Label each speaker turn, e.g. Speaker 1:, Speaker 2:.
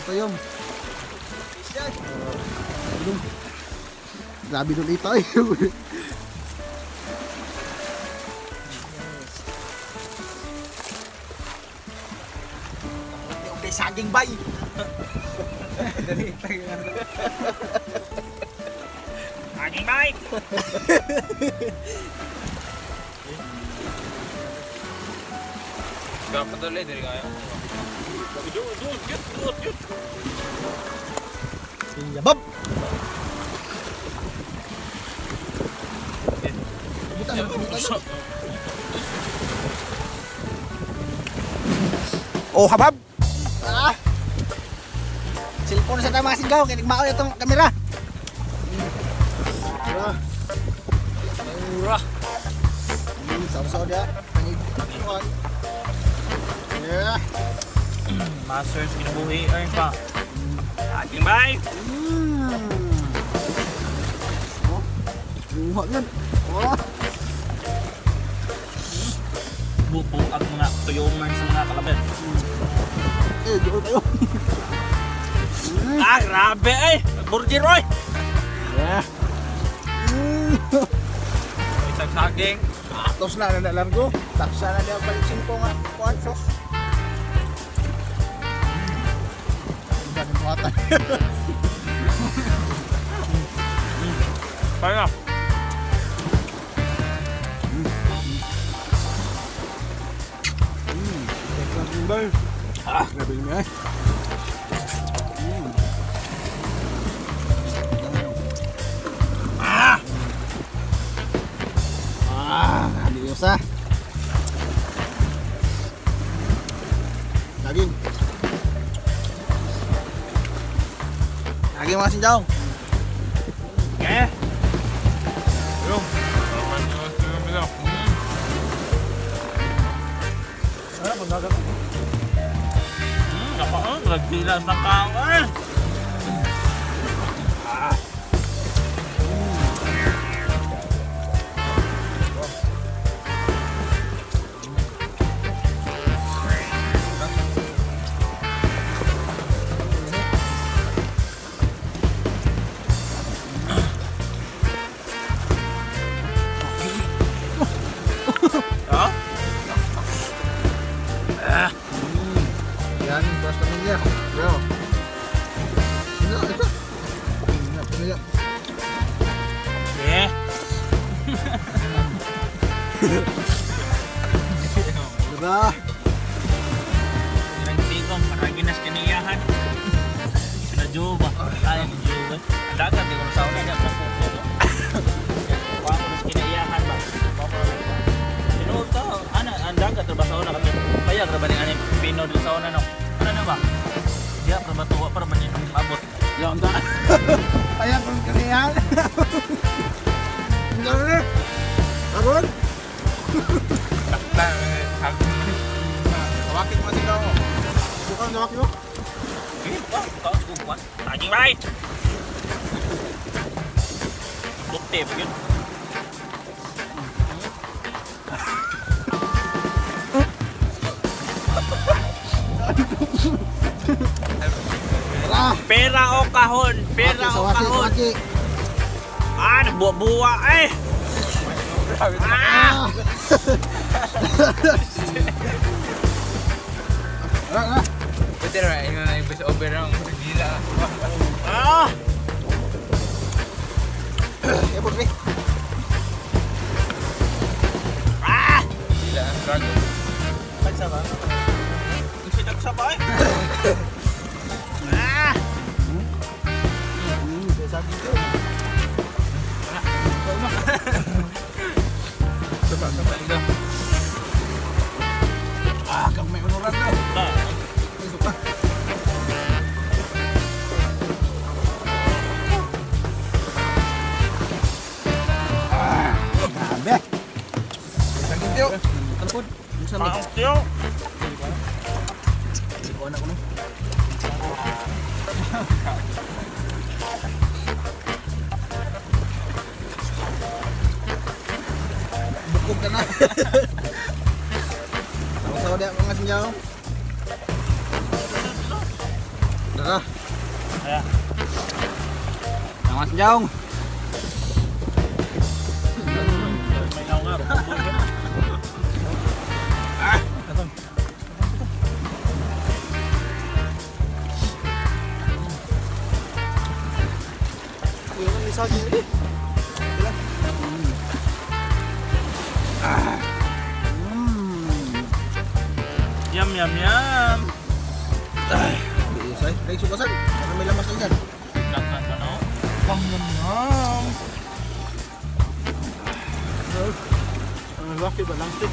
Speaker 1: Pagtuyom. Grabe dun ito eh.
Speaker 2: Okay, saging bay.
Speaker 3: Saging bay. Dapat ulit diri kayo. Duot.
Speaker 1: Yabab.
Speaker 2: Oh, habab.
Speaker 1: Ah. Cellphone sa tayo mga singgaw kay nagmaon itong kamera.
Speaker 3: Mura.
Speaker 1: Saw-saw dia. Yeah.
Speaker 3: Masters kinabuhi ay pa. Saging bay.
Speaker 1: Oh. Buha yun. Oh.
Speaker 3: Bubo ang mga tuyuman sa mga kalabit.
Speaker 1: Eh, doon kayo.
Speaker 3: Ah, grabe eh! Burger oy!
Speaker 1: Yeah.
Speaker 3: Isang saging.
Speaker 1: Tapos na na largo. Tapos na na balik singko nga kuan sauce. Hindi na.
Speaker 3: Kaya.
Speaker 1: Ah, grabe niya eh. Ah! Ah, adios ah. Daging.
Speaker 2: Saging mga sinjaw.
Speaker 3: Okay. Yo. Nagdila sa kawan. Ah. Ah? Ah.
Speaker 1: Yan, basta niya. Yo. Ito, ito. Ito.
Speaker 3: Yeah.
Speaker 1: Diba?
Speaker 3: Nagtigom, para ginas kaniyahan. Na juba. Ay, juba. Dagat di ko sa una niya pagpupo. Kuha ko nas kinaiyahan ba? Tinuod to, ana ang dagat ba sa una kami. Payag ra ba ni ani pino dito sa una no? Ano na ba? Diya para matuwa para man yun abot.
Speaker 1: Yan ta. Payag kung kaniyahan. Ano? Agod?
Speaker 3: Takta.
Speaker 1: Tawakit mo sigaw. Bukan tawakit mo.
Speaker 3: Eh, pa, kaos ko kuan. Saging bay. Bukti ba yun? Pera o kahon, pera o kahon. Ah, nagbuwa-buwa eh. Ah!
Speaker 1: Ah!
Speaker 4: Pwede ra ingon na yung over ang gila.
Speaker 3: Ah! Ah!
Speaker 4: Gila ang dragon.
Speaker 3: Tagsa ba? Kasi tagsa ba eh? Ah!
Speaker 4: Sama ito.
Speaker 1: Ah, kang may unuran daw.
Speaker 3: Ah.
Speaker 1: Suka. Ah, grabe. Saging tiyo. Talpod.
Speaker 3: Maong tiyo.
Speaker 1: Sikuan ako no. Bukog ka na. Saw-saw dia mga sinyaw. Dara.
Speaker 2: Ah,
Speaker 3: Kaya.
Speaker 2: mga sinjaong.
Speaker 3: May naw nga.
Speaker 1: Yung may saging ulit.
Speaker 3: Yum, yum, yum.
Speaker 1: Ay, ay, sukasan. Ano may lamas na yan?
Speaker 3: Dagan pa no?
Speaker 1: Ang laki ba lang stick?